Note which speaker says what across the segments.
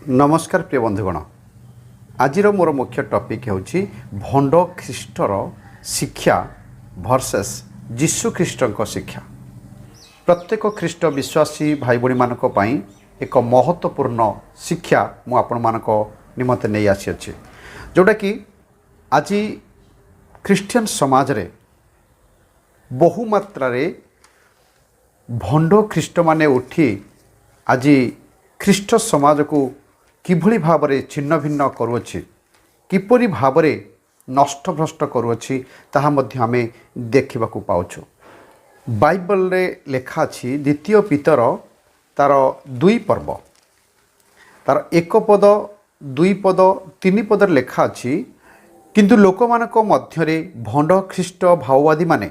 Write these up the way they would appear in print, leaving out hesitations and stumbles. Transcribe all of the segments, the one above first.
Speaker 1: ନମସ୍କାର ପ୍ରିୟ ବନ୍ଧୁଗଣ। ଆଜିର ମୋର ମୁଖ୍ୟ ଟପିକ୍ ହେଉଛି ଭଣ୍ଡ ଖ୍ରୀଷ୍ଟର ଶିକ୍ଷା ଭର୍ସେସ୍ ଯୀଶୁ ଖ୍ରୀଷ୍ଟଙ୍କ ଶିକ୍ଷା। ପ୍ରତ୍ୟେକ ଖ୍ରୀଷ୍ଟ ବିଶ୍ୱାସୀ ଭାଇ ଭଉଣୀମାନଙ୍କ ପାଇଁ ଏକ ମହତ୍ତ୍ୱପୂର୍ଣ୍ଣ ଶିକ୍ଷା ମୁଁ ଆପଣମାନଙ୍କ ନିମନ୍ତେ ନେଇ ଆସିଅଛି, ଯେଉଁଟାକି ଆଜି ଖ୍ରୀଷ୍ଟିଆନ ସମାଜରେ ବହୁମାତ୍ରାରେ ଭଣ୍ଡ ଖ୍ରୀଷ୍ଟମାନେ ଉଠି ଆଜି ଖ୍ରୀଷ୍ଟ ସମାଜକୁ କିଭଳି ଭାବରେ ଛିନ୍ନ ଭିନ୍ନ କରୁଅଛି, କିପରି ଭାବରେ ନଷ୍ଟଭ୍ରଷ୍ଟ କରୁଅଛି, ତାହା ମଧ୍ୟ ଆମେ ଦେଖିବାକୁ ପାଉଛୁ। ବାଇବଲରେ ଲେଖା ଅଛି, ଦ୍ୱିତୀୟ ପିତର ତାର 2 ପର୍ବ, ତାର 1 ପଦ, 2 ପଦ, 3 ପଦରେ ଲେଖା ଅଛି, କିନ୍ତୁ ଲୋକମାନଙ୍କ ମଧ୍ୟରେ ଭଣ୍ଡ ଖ୍ରୀଷ୍ଟ ଭାବବାଦୀମାନେ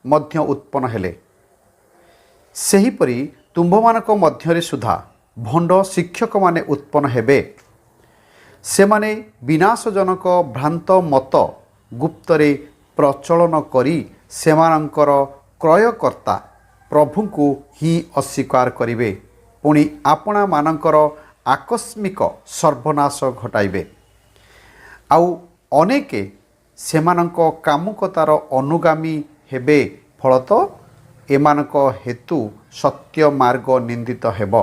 Speaker 1: ମଧ୍ୟ ଉତ୍ପନ୍ନ ହେଲେ, ସେହିପରି ତୁମ୍ଭମାନଙ୍କ ମଧ୍ୟରେ ସୁଦ୍ଧା ଭଣ୍ଡ ଶିକ୍ଷକମାନେ ଉତ୍ପନ୍ନ ହେବେ। ସେମାନେ ବିନାଶଜନକ ଭ୍ରାନ୍ତ ମତ ଗୁପ୍ତରେ ପ୍ରଚଳନ କରି ସେମାନଙ୍କର କ୍ରୟକର୍ତ୍ତା ପ୍ରଭୁଙ୍କୁ ହିଁ ଅସ୍ୱୀକାର କରିବେ, ପୁଣି ଆପଣାମାନଙ୍କର ଆକସ୍ମିକ ସର୍ବନାଶ ଘଟାଇବେ। ଆଉ ଅନେକ ସେମାନଙ୍କ କାମୁକତାର ଅନୁଗାମୀ ହେବେ, ଫଳତଃ ଏମାନଙ୍କ ହେତୁ ସତ୍ୟ ମାର୍ଗ ନିନ୍ଦିତ ହେବ।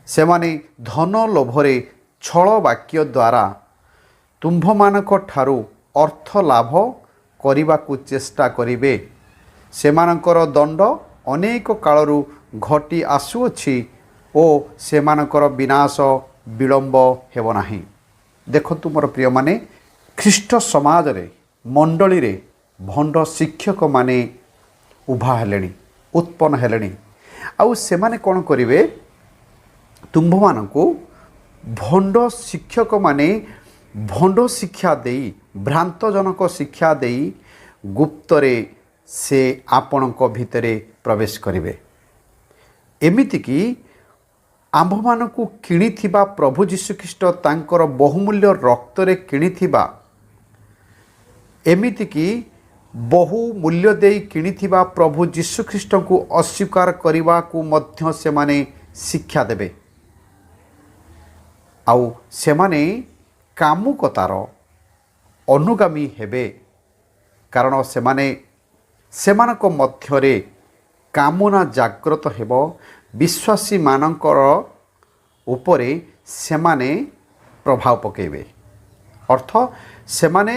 Speaker 1: ସେମାନେ ଧନ ଲୋଭରେ ଛଳ ବାକ୍ୟ ଦ୍ୱାରା ତୁମ୍ଭମାନଙ୍କ ଠାରୁ ଅର୍ଥ ଲାଭ କରିବାକୁ ଚେଷ୍ଟା କରିବେ। ସେମାନଙ୍କର ଦଣ୍ଡ ଅନେକ କାଳରୁ ଘଟି ଆସୁଅଛି ଓ ସେମାନଙ୍କର ବିନାଶ ବିଳମ୍ବ ହେବ ନାହିଁ। ଦେଖନ୍ତୁ ମୋର ପ୍ରିୟମାନେ, ଖ୍ରୀଷ୍ଟ ସମାଜରେ, ମଣ୍ଡଳୀରେ ଭଣ୍ଡ ଶିକ୍ଷକମାନେ ଉଭା ହେଲେଣି, ଉତ୍ପନ୍ନ ହେଲେଣି। ଆଉ ସେମାନେ କ'ଣ କରିବେ? ତୁମ୍ଭମାନଙ୍କୁ ଭଣ୍ଡ ଶିକ୍ଷକମାନେ ଭଣ୍ଡ ଶିକ୍ଷା ଦେଇ, ଭ୍ରାନ୍ତଜନକ ଶିକ୍ଷା ଦେଇ ଗୁପ୍ତରେ ସେ ଆପଣଙ୍କ ଭିତରେ ପ୍ରବେଶ କରିବେ। ଏମିତିକି ଆମ୍ଭମାନଙ୍କୁ କିଣିଥିବା ପ୍ରଭୁ ଯୀଶୁଖ୍ରୀଷ୍ଟ ତାଙ୍କର ବହୁମୂଲ୍ୟ ରକ୍ତରେ କିଣିଥିବା, ଏମିତିକି ବହୁ ମୂଲ୍ୟ ଦେଇ କିଣିଥିବା ପ୍ରଭୁ ଯୀଶୁଖ୍ରୀଷ୍ଟଙ୍କୁ ଅସ୍ୱୀକାର କରିବାକୁ ମଧ୍ୟ ସେମାନେ ଶିକ୍ଷା ଦେବେ। ଆଉ ସେମାନେ କାମୁକତାର ଅନୁଗାମୀ ହେବେ, କାରଣ ସେମାନେ ସେମାନଙ୍କ ମଧ୍ୟରେ କାମନା ଜାଗ୍ରତ ହେବ। ବିଶ୍ୱାସୀମାନଙ୍କର ଉପରେ ସେମାନେ ପ୍ରଭାବ ପକାଇବେ, ଅର୍ଥ ସେମାନେ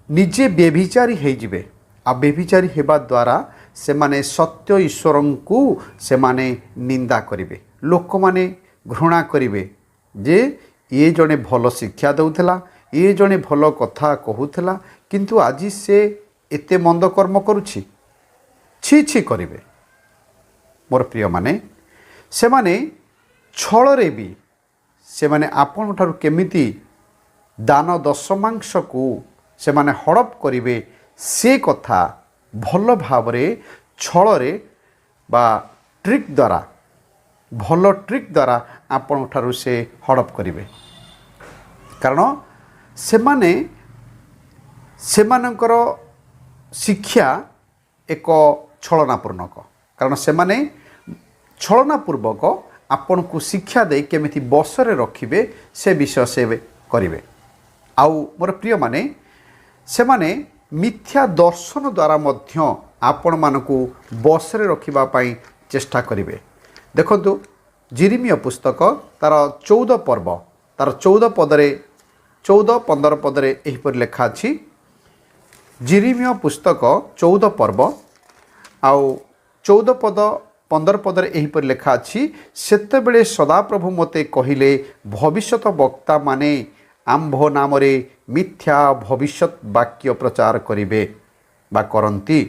Speaker 1: ନିଜେ ବ୍ୟଭିଚାରୀ ହେଇଯିବେ। ଆଉ ବ୍ୟଭିଚାରୀ ହେବା ଦ୍ୱାରା ସେମାନେ ସତ୍ୟ ଈଶ୍ୱରଙ୍କୁ ସେମାନେ ନିନ୍ଦା କରିବେ। ଲୋକମାନେ ଘୃଣା କରିବେ ଯେ ଇଏ ଜଣେ ଭଲ ଶିକ୍ଷା ଦେଉଥିଲା, ଇଏ ଜଣେ ଭଲ କଥା କହୁଥିଲା, କିନ୍ତୁ ଆଜି ସେ ଏତେ ମନ୍ଦ କର୍ମ କରୁଛି, ଛି ଛି କରିବେ। ମୋର ପ୍ରିୟମାନେ, ସେମାନେ ଛଳରେ ବି ସେମାନେ ଆପଣଙ୍କ ଠାରୁ କେମିତି ଦାନ ଦଶମାଂଶକୁ ସେମାନେ ହଡ଼ପ କରିବେ, ସେ କଥା ଭଲ ଭାବରେ ଛଳରେ ବା ଟ୍ରିକ୍ ଦ୍ୱାରା, ଭଲ ଟ୍ରିକ୍ ଦ୍ୱାରା ଆପଣଙ୍କ ଠାରୁ ସେ ହଡ଼ପ କରିବେ। କାରଣ ସେମାନେ ସେମାନଙ୍କର ଶିକ୍ଷା ଏକ ଛଳନାପୂର୍ଣ୍ଣକ, କାରଣ ସେମାନେ ଛଳନାପୂର୍ବକ ଆପଣଙ୍କୁ ଶିକ୍ଷା ଦେଇ କେମିତି ବଶରେ ରଖିବେ, ସେ ବିଷୟ ସେ କରିବେ। ଆଉ ମୋର ପ୍ରିୟମାନେ, ସେମାନେ ମିଥ୍ୟା ଦର୍ଶନ ଦ୍ୱାରା ମଧ୍ୟ ଆପଣମାନଙ୍କୁ ବଶରେ ରଖିବା ପାଇଁ ଚେଷ୍ଟା କରିବେ। ଦେଖନ୍ତୁ, ଜିରିମିୟ ପୁସ୍ତକ ତାର 14 ପର୍ବ, ତାର 14 ପଦରେ, 14 15 ପଦରେ ଏହିପରି ଲେଖା ଅଛି। ଜିରିମିୟ ପୁସ୍ତକ 14 ପର୍ବ ଆଉ 14 ପଦ, 15 ପଦରେ ଏହିପରି ଲେଖା ଅଛି, ସେତେବେଳେ ସଦାପ୍ରଭୁ ମୋତେ କହିଲେ, ଭବିଷ୍ୟତ ବକ୍ତାମାନେ ଆମ୍ଭ ନାମରେ ମିଥ୍ୟା ଭବିଷ୍ୟତ ବାକ୍ୟ ପ୍ରଚାର କରିବେ ବା କରନ୍ତି।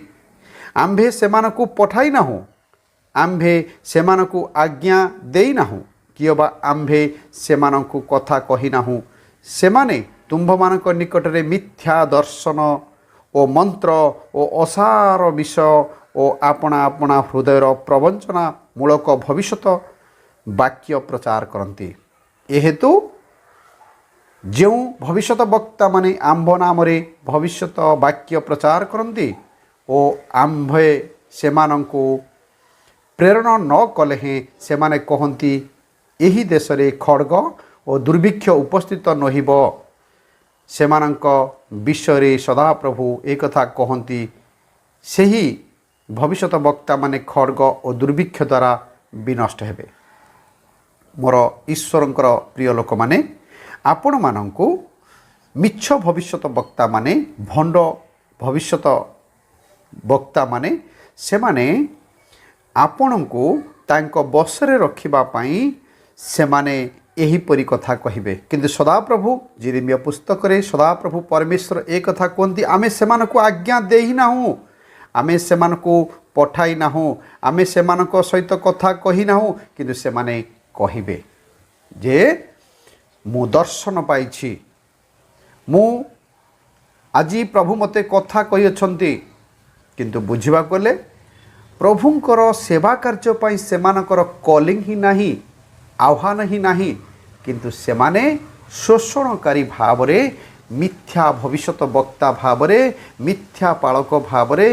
Speaker 1: ଆମ୍ଭେ ସେମାନଙ୍କୁ ପଠାଇ ନାହୁଁ, ଆମ୍ଭେ ସେମାନଙ୍କୁ ଆଜ୍ଞା ଦେଇନାହୁଁ, କିଅବା ଆମ୍ଭେ ସେମାନଙ୍କୁ କଥା କହିନାହୁଁ। ସେମାନେ ତୁମ୍ଭମାନଙ୍କ ନିକଟରେ ମିଥ୍ୟା ଦର୍ଶନ ଓ ମନ୍ତ୍ର ଓ ଅସାର ବିଷୟ ଓ ଆପଣା ଆପଣା ହୃଦୟର ପ୍ରବଞ୍ଚନା ମୂଳକ ଭବିଷ୍ୟତ ବାକ୍ୟ ପ୍ରଚାର କରନ୍ତି। ଏହେତୁ ଯେଉଁ ଭବିଷ୍ୟତ ବକ୍ତାମାନେ ଆମ୍ଭ ନାମରେ ଭବିଷ୍ୟତ ବାକ୍ୟ ପ୍ରଚାର କରନ୍ତି ଓ ଆମ୍ଭେ ସେମାନଙ୍କୁ ପ୍ରେରଣ ନ କଲେ ହେଁ ସେମାନେ କହନ୍ତି, ଏହି ଦେଶରେ ଖଡ଼ଗ ଓ ଦୁର୍ଭିକ୍ଷ ଉପସ୍ଥିତ ନୋହିବ। ସେମାନଙ୍କ ବିଷୟରେ ସଦାପ୍ରଭୁ ଏକଥା କହନ୍ତି, ସେହି ଭବିଷ୍ୟତ ବକ୍ତାମାନେ ଖଡ଼ଗ ଓ ଦୁର୍ଭିକ୍ଷ ଦ୍ୱାରା ବିନଷ୍ଟ ହେବେ। ମୋର ଈଶ୍ୱରଙ୍କର ପ୍ରିୟ ଲୋକମାନେ, ଆପଣମାନଙ୍କୁ ମିଛ ଭବିଷ୍ୟତ ବକ୍ତାମାନେ, ଭଣ୍ଡ ଭବିଷ୍ୟତ ବକ୍ତାମାନେ, ସେମାନେ ଆପଣଙ୍କୁ ତାଙ୍କ ବଶରେ ରଖିବା ପାଇଁ ସେମାନେ ଏହିପରି କଥା କହିବେ। କିନ୍ତୁ ସଦାପ୍ରଭୁ ଯିରିମିୟ ପୁସ୍ତକରେ ସଦାପ୍ରଭୁ ପରମେଶ୍ୱର ଏ କଥା କୁହନ୍ତି, ଆମେ ସେମାନଙ୍କୁ ଆଜ୍ଞା ଦେଇନାହୁଁ, ଆମେ ସେମାନଙ୍କୁ ପଠାଇ ନାହୁଁ, ଆମେ ସେମାନଙ୍କ ସହିତ କଥା କହିନାହୁଁ। କିନ୍ତୁ ସେମାନେ କହିବେ ଯେ ମୁଁ ଦର୍ଶନ ପାଇଛି, ମୁଁ ଆଜି ପ୍ରଭୁ ମୋତେ କଥା କହିଅଛନ୍ତି। କିନ୍ତୁ ବୁଝିବାକୁ ଗଲେ ପ୍ରଭୁଙ୍କର ସେବା କାର୍ଯ୍ୟ ପାଇଁ ସେମାନଙ୍କର କଲିଂ ହିଁ ନାହିଁ, ଆହ୍ୱାନ ହିଁ ନାହିଁ। କିନ୍ତୁ ସେମାନେ ଶୋଷଣକାରୀ ଭାବରେ, ମିଥ୍ୟା ଭବିଷ୍ୟତ ବକ୍ତା ଭାବରେ, ମିଥ୍ୟା ପାଳକ ଭାବରେ,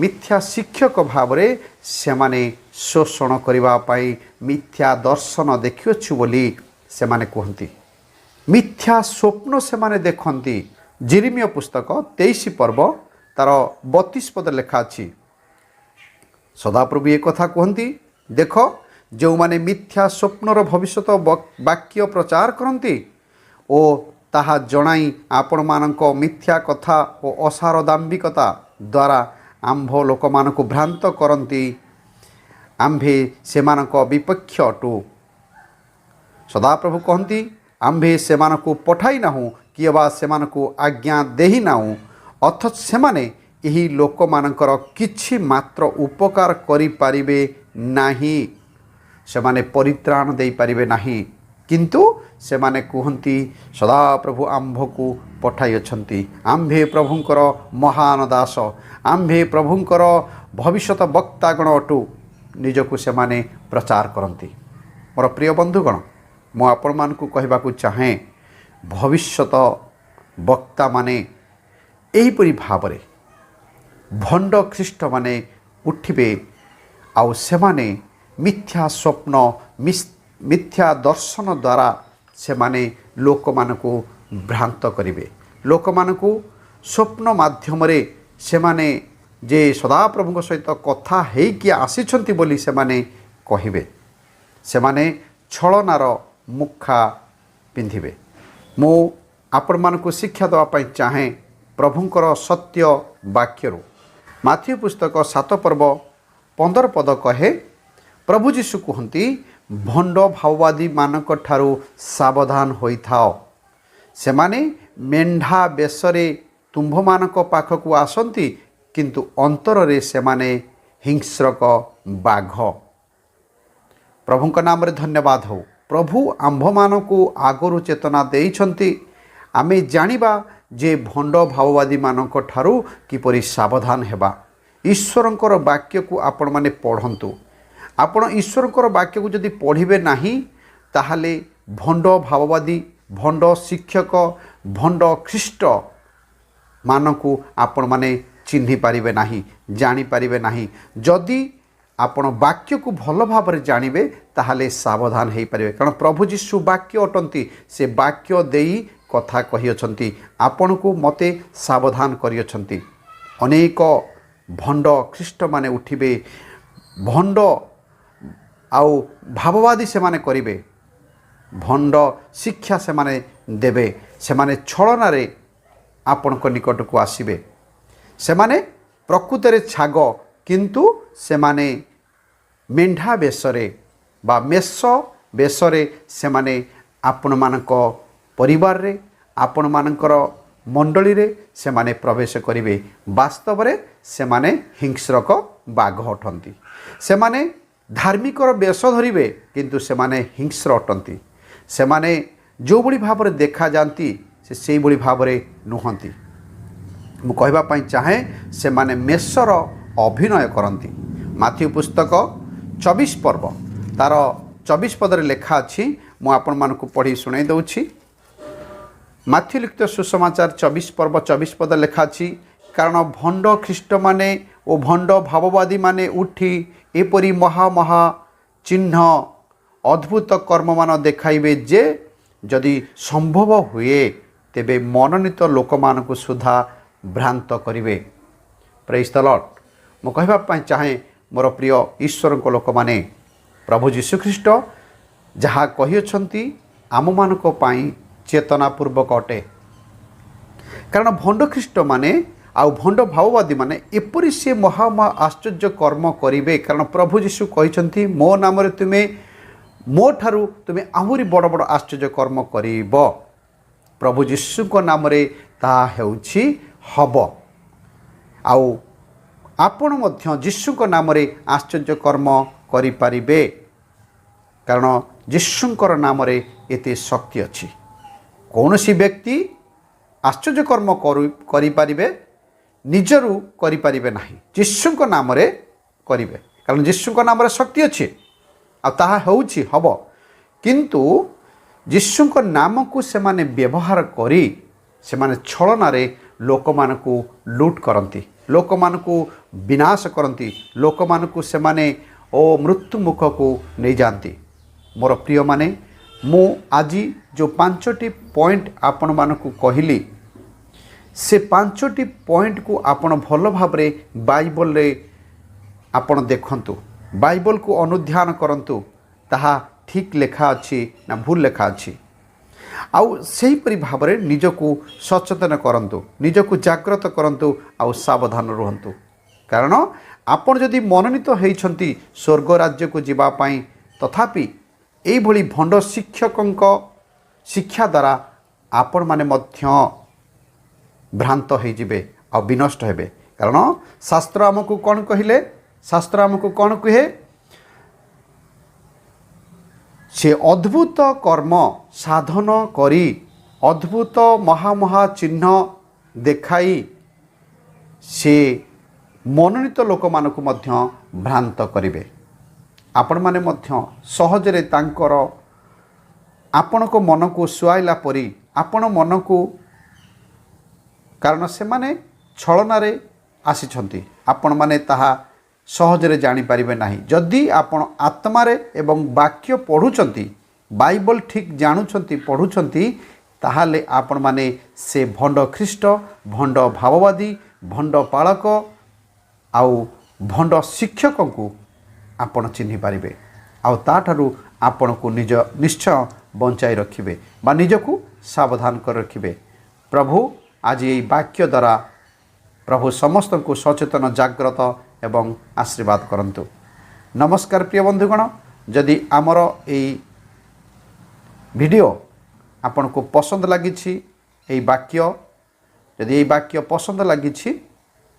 Speaker 1: ମିଥ୍ୟା ଶିକ୍ଷକ ଭାବରେ ସେମାନେ ଶୋଷଣ କରିବା ପାଇଁ ମିଥ୍ୟା ଦର୍ଶନ ଦେଖିଅଛୁ ବୋଲି ସେମାନେ କୁହନ୍ତି। ମିଥ୍ୟା ସ୍ୱପ୍ନ ସେମାନେ ଦେଖନ୍ତି। ଜିରିମିୟ ପୁସ୍ତକ 23 ପର୍ବ ତାର 32 ପଦ ଲେଖା ଅଛି, ସଦାପ୍ରଭୁ ଏ କଥା କୁହନ୍ତି, ଦେଖ, ଯେଉଁମାନେ ମିଥ୍ୟା ସ୍ୱପ୍ନର ଭବିଷ୍ୟତ ବାକ୍ୟ ପ୍ରଚାର କରନ୍ତି ଓ ତାହା ଜଣାଇ ଆପଣମାନଙ୍କ ମିଥ୍ୟା କଥା ଓ ଅସାର ଦାମ୍ଭିକତା ଦ୍ୱାରା ଆମ୍ଭ ଲୋକମାନଙ୍କୁ ଭ୍ରାନ୍ତ କରନ୍ତି, ଆମ୍ଭେ ସେମାନଙ୍କ ବିପକ୍ଷ ଅଟୁ। ସଦାପ୍ରଭୁ କହନ୍ତି, ଆମ୍ଭେ ସେମାନଙ୍କୁ ପଠାଇ ନାହୁଁ କିମ୍ବା ସେମାନଙ୍କୁ ଆଜ୍ଞା ଦେଇନାହୁଁ, ଅଥଚ ସେମାନେ ଏହି ଲୋକମାନଙ୍କର କିଛି ମାତ୍ର ଉପକାର କରିପାରିବେ ନାହିଁ, ସେମାନେ ପରିତ୍ରାଣ ଦେଇପାରିବେ ନାହିଁ। କିନ୍ତୁ ସେମାନେ କୁହନ୍ତି, ସଦାପ୍ରଭୁ ଆମ୍ଭକୁ ପଠାଇଅଛନ୍ତି, ଆମ୍ଭେ ପ୍ରଭୁଙ୍କର ମହାନ ଦାସ, ଆମ୍ଭେ ପ୍ରଭୁଙ୍କର ଭବିଷ୍ୟତ ବକ୍ତାଗଣ ଅଟୁ। ନିଜକୁ ସେମାନେ ପ୍ରଚାର କରନ୍ତି। ମୋର ପ୍ରିୟ ବନ୍ଧୁଗଣ, ମୁଁ ଆପଣମାନଙ୍କୁ କହିବାକୁ ଚାହେଁ, ଭବିଷ୍ୟତ ବକ୍ତାମାନେ ଏହିପରି ଭାବରେ ଭଣ୍ଡ ଖ୍ରୀଷ୍ଟମାନେ ଉଠିବେ, ଆଉ ସେମାନେ ମିଥ୍ୟା ସ୍ୱପ୍ନ, ମିଥ୍ୟା ଦର୍ଶନ ଦ୍ୱାରା ସେମାନେ ଲୋକମାନଙ୍କୁ ଭ୍ରାନ୍ତ କରିବେ। ଲୋକମାନଙ୍କୁ ସ୍ୱପ୍ନ ମାଧ୍ୟମରେ ସେମାନେ ଯେ ସଦାପ୍ରଭୁଙ୍କ ସହିତ କଥା ହେଇକି ଆସିଛନ୍ତି ବୋଲି ସେମାନେ କହିବେ। ସେମାନେ ଛଳନାର ମୁଖା ପିନ୍ଧିବେ। ମୁଁ ଆପଣମାନଙ୍କୁ ଶିକ୍ଷା ଦେବା ପାଇଁ ଚାହେଁ ପ୍ରଭୁଙ୍କର ସତ୍ୟ ବାକ୍ୟରୁ। ମାଥିଉ ପୁସ୍ତକ 7 ପର୍ବ 15 ପଦ କହେ, ପ୍ରଭୁ ଯୀଶୁ କୁହନ୍ତି, ଭଣ୍ଡ ଭାବବାଦୀମାନଙ୍କ ଠାରୁ ସାବଧାନ ହୋଇଥାଅ। ସେମାନେ ମେଣ୍ଢା ବେଶରେ ତୁମ୍ଭମାନଙ୍କ ପାଖକୁ ଆସନ୍ତି, କିନ୍ତୁ ଅନ୍ତରରେ ସେମାନେ ହିଂସ୍ରକ ବାଘ। ପ୍ରଭୁଙ୍କ ନାମରେ ଧନ୍ୟବାଦ ହେଉ। ପ୍ରଭୁ ଆମ୍ଭମାନଙ୍କୁ ଆଗରୁ ଚେତନା ଦେଇଛନ୍ତି, ଆମେ ଜାଣିବା ଯେ ଭଣ୍ଡ ଭାବବାଦୀମାନଙ୍କ ଠାରୁ କିପରି ସାବଧାନ ହେବା। ଈଶ୍ୱରଙ୍କର ବାକ୍ୟକୁ ଆପଣମାନେ ପଢ଼ନ୍ତୁ। ଆପଣ ଈଶ୍ୱରଙ୍କର ବାକ୍ୟକୁ ଯଦି ପଢ଼ିବେ ନାହିଁ, ତାହେଲେ ଭଣ୍ଡ ଭାବବାଦୀ, ଭଣ୍ଡ ଶିକ୍ଷକ, ଭଣ୍ଡ ଖ୍ରୀଷ୍ଟ ମାନଙ୍କୁ ଆପଣମାନେ ଚିହ୍ନି ପାରିବେ ନାହିଁ, ଜାଣିପାରିବେ ନାହିଁ। ଯଦି ଆପଣ ବାକ୍ୟକୁ ଭଲ ଭାବରେ ଜାଣିବେ, ତାହେଲେ ସାବଧାନ ହେଇପାରିବେ। କାରଣ ପ୍ରଭୁ ଯୀଶୁ ବାକ୍ୟ ଅଟନ୍ତି। ସେ ବାକ୍ୟ ଦେଇ କଥା କହିଅଛନ୍ତି, ଆପଣଙ୍କୁ ମୋତେ ସାବଧାନ କରିଅଛନ୍ତି। ଅନେକ ଭଣ୍ଡ ଖ୍ରୀଷ୍ଟମାନେ ଉଠିବେ, ଭଣ୍ଡ ଆଉ ଭାବବାଦୀ ସେମାନେ କରିବେ, ଭଣ୍ଡ ଶିକ୍ଷା ସେମାନେ ଦେବେ। ସେମାନେ ଛଳନାରେ ଆପଣଙ୍କ ନିକଟକୁ ଆସିବେ। ସେମାନେ ପ୍ରକୃତରେ ଛାଗ, କିନ୍ତୁ ସେମାନେ ମେଣ୍ଢା ବେଶରେ ବା ମେଷ ବେଶରେ ସେମାନେ ଆପଣମାନଙ୍କ ପରିବାରରେ, ଆପଣମାନଙ୍କର ମଣ୍ଡଳୀରେ ସେମାନେ ପ୍ରବେଶ କରିବେ। ବାସ୍ତବରେ ସେମାନେ ହିଂସ୍ରକ ବାଘ ଅଟନ୍ତି। ସେମାନେ ଧାର୍ମିକର ବେଶ ଧରିବେ, କିନ୍ତୁ ସେମାନେ ହିଂସ୍ର ଅଟନ୍ତି। ସେମାନେ ଯେଉଁଭଳି ଭାବରେ ଦେଖାଯାଆନ୍ତି, ସେ ସେଇଭଳି ଭାବରେ ନୁହନ୍ତି। ମୁଁ କହିବା ପାଇଁ ଚାହେଁ, ସେମାନେ ମେଷର ଅଭିନୟ କରନ୍ତି। ମାଥିଉ ପୁସ୍ତକ 24 ପର୍ବ ତାର 24 ପଦରେ ଲେଖା ଅଛି, ମୁଁ ଆପଣମାନଙ୍କୁ ପଢ଼ି ଶୁଣାଇ ଦେଉଛି। ମାଥିଉ ଲିଖିତ ସୁସମାଚାର 24 ପର୍ବ 24 ପଦ ଲେଖା ଅଛି, କାରଣ ଭଣ୍ଡ ଖ୍ରୀଷ୍ଟମାନେ ଓ ଭଣ୍ଡ ଭାବବାଦୀମାନେ ଉଠି ଏପରି ମହା ମହା ଚିହ୍ନ ଅଦ୍ଭୁତ କର୍ମମାନ ଦେଖାଇବେ ଯେ ଯଦି ସମ୍ଭବ ହୁଏ ତେବେ ମନୋନୀତ ଲୋକମାନଙ୍କୁ ସୁଦ୍ଧା ଭ୍ରାନ୍ତ କରିବେ। Praise the Lord. ମୁଁ କହିବା ପାଇଁ ଚାହେଁ, ମୋର ପ୍ରିୟ ଈଶ୍ୱରଙ୍କ ଲୋକମାନେ, ପ୍ରଭୁ ଯୀଶୁଖ୍ରୀଷ୍ଟ ଯାହା କହିଅଛନ୍ତି ଆମମାନଙ୍କ ପାଇଁ ଚେତନାପୂର୍ବକ ଅଟେ। କାରଣ ଭଣ୍ଡ ଖ୍ରୀଷ୍ଟମାନେ ଆଉ ଭଣ୍ଡ ଭାବବାଦୀମାନେ ଏପରି ସେ ମହା ମହା ଆଶ୍ଚର୍ଯ୍ୟ କର୍ମ କରିବେ। କାରଣ ପ୍ରଭୁ ଯୀଶୁ କହିଛନ୍ତି, ମୋ ନାମରେ ତୁମେ ମୋ ଠାରୁ ତୁମେ ଆହୁରି ବଡ଼ ବଡ଼ ଆଶ୍ଚର୍ଯ୍ୟ କର୍ମ କରିବ। ପ୍ରଭୁ ଯୀଶୁଙ୍କ ନାମରେ ତାହା ହେଉଛି, ହେବ। ଆଉ ଆପଣ ମଧ୍ୟ ଯୀଶୁଙ୍କ ନାମରେ ଆଶ୍ଚର୍ଯ୍ୟ କର୍ମ କରିପାରିବେ, କାରଣ ଯୀଶୁଙ୍କର ନାମରେ ଏତେ ଶକ୍ତି ଅଛି। କୌଣସି ବ୍ୟକ୍ତି ଆଶ୍ଚର୍ଯ୍ୟ କର୍ମ କରିପାରିବେ, ନିଜରୁ କରିପାରିବେ ନାହିଁ, ଯୀଶୁଙ୍କ ନାମରେ କରିବେ। କାରଣ ଯୀଶୁଙ୍କ ନାମରେ ଶକ୍ତି ଅଛି ଆଉ ତାହା ହେଉଛି, ହେବ। କିନ୍ତୁ ଯୀଶୁଙ୍କ ନାମକୁ ସେମାନେ ବ୍ୟବହାର କରି ସେମାନେ ଛଳନାରେ ଲୋକମାନଙ୍କୁ ଲୁଟ୍ କରନ୍ତି, ଲୋକମାନଙ୍କୁ ବିନାଶ କରନ୍ତି, ଲୋକମାନଙ୍କୁ ସେମାନେ ମୃତ୍ୟୁ ମୁଖକୁ ନେଇଯାଆନ୍ତି। ମୋର ପ୍ରିୟମାନେ, ମୁଁ ଆଜି ଯେଉଁ ପାଞ୍ଚଟି ପଏଣ୍ଟ ଆପଣମାନଙ୍କୁ କହିଲି, ସେ ପାଞ୍ଚଟି ପଏଣ୍ଟକୁ ଆପଣ ଭଲ ଭାବରେ ବାଇବଲରେ ଆପଣ ଦେଖନ୍ତୁ, ବାଇବଲକୁ ଅନୁଧ୍ୟାନ କରନ୍ତୁ, ତାହା ଠିକ୍ ଲେଖା ଅଛି ନା ଭୁଲ ଲେଖା ଅଛି। ଆଉ ସେହିପରି ଭାବରେ ନିଜକୁ ସଚେତନ କରନ୍ତୁ, ନିଜକୁ ଜାଗ୍ରତ କରନ୍ତୁ ଆଉ ସାବଧାନ ରୁହନ୍ତୁ। କାରଣ ଆପଣ ଯଦି ମନୋନୀତ ହେଇଛନ୍ତି ସ୍ୱର୍ଗ ରାଜ୍ୟକୁ ଯିବା ପାଇଁ, ତଥାପି ଏଇଭଳି ଭଣ୍ଡ ଶିକ୍ଷକଙ୍କ ଶିକ୍ଷା ଦ୍ୱାରା ଆପଣମାନେ ମଧ୍ୟ ଭ୍ରାନ୍ତ ହେଇଯିବେ ଆଉ ବିନଷ୍ଟ ହେବେ। କାରଣ ଶାସ୍ତ୍ର ଆମକୁ କ'ଣ କହିଲେ? ଶାସ୍ତ୍ର ଆମକୁ କ'ଣ କୁହେ? ସେ ଅଦ୍ଭୁତ କର୍ମ ସାଧନ କରି, ଅଦ୍ଭୁତ ମହା ମହା ଚିହ୍ନ ଦେଖାଇ ସେ ମନୋନୀତ ଲୋକମାନଙ୍କୁ ମଧ୍ୟ ଭ୍ରାନ୍ତ କରିବେ। ଆପଣମାନେ ମଧ୍ୟ ସହଜରେ ତାଙ୍କର ଆପଣଙ୍କ ମନକୁ ଶୁଆଇଲା ପରି ଆପଣ ମନକୁ, କାରଣ ସେମାନେ ଛଳନାରେ ଆସିଛନ୍ତି, ଆପଣମାନେ ତାହା ସହଜରେ ଜାଣିପାରିବେ ନାହିଁ। ଯଦି ଆପଣ ଆତ୍ମାରେ ଏବଂ ବାକ୍ୟ ପଢ଼ୁଛନ୍ତି, ବାଇବଲ ଠିକ୍ ଜାଣୁଛନ୍ତି, ପଢ଼ୁଛନ୍ତି, ତାହେଲେ ଆପଣମାନେ ସେ ଭଣ୍ଡ ଖ୍ରୀଷ୍ଟ, ଭଣ୍ଡ ଭାବବାଦୀ, ଭଣ୍ଡ ପାଳକ ଆଉ ଭଣ୍ଡ ଶିକ୍ଷକଙ୍କୁ ଆପଣ ଚିହ୍ନି ପାରିବେ ଆଉ ତାଠାରୁ ଆପଣଙ୍କୁ ନିଜ ନିଶ୍ଚୟ ବଞ୍ଚାଇ ରଖିବେ ବା ନିଜକୁ ସାବଧାନ କରି ରଖିବେ। ପ୍ରଭୁ ଆଜି ଏଇ ବାକ୍ୟ ଦ୍ୱାରା ପ୍ରଭୁ ସମସ୍ତଙ୍କୁ ସଚେତନ, ଜାଗ୍ରତ ଏବଂ ଆଶୀର୍ବାଦ କରନ୍ତୁ। ନମସ୍କାର ପ୍ରିୟ ବନ୍ଧୁଗଣ। ଯଦି ଆମର ଏଇ ଭିଡ଼ିଓ ଆପଣଙ୍କୁ ପସନ୍ଦ ଲାଗିଛି, ଏଇ ବାକ୍ୟ ଯଦି ଏଇ ବାକ୍ୟ ପସନ୍ଦ ଲାଗିଛି,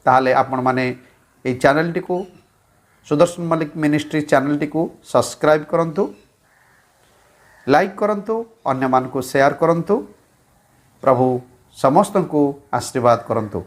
Speaker 1: ତାହେଲେ ଆପଣମାନେ ଏଇ ଚ୍ୟାନେଲଟିକୁ, ସୁଦର୍ଶନ ମଲ୍ଲିକ ମିନିଷ୍ଟ୍ରି ଚ୍ୟାନେଲଟିକୁ ସବସ୍କ୍ରାଇବ୍ କରନ୍ତୁ, ଲାଇକ୍ କରନ୍ତୁ, ଅନ୍ୟମାନଙ୍କୁ ସେୟାର କରନ୍ତୁ। ପ୍ରଭୁ ସମସ୍ତଙ୍କୁ ଆଶୀର୍ବାଦ କରନ୍ତୁ।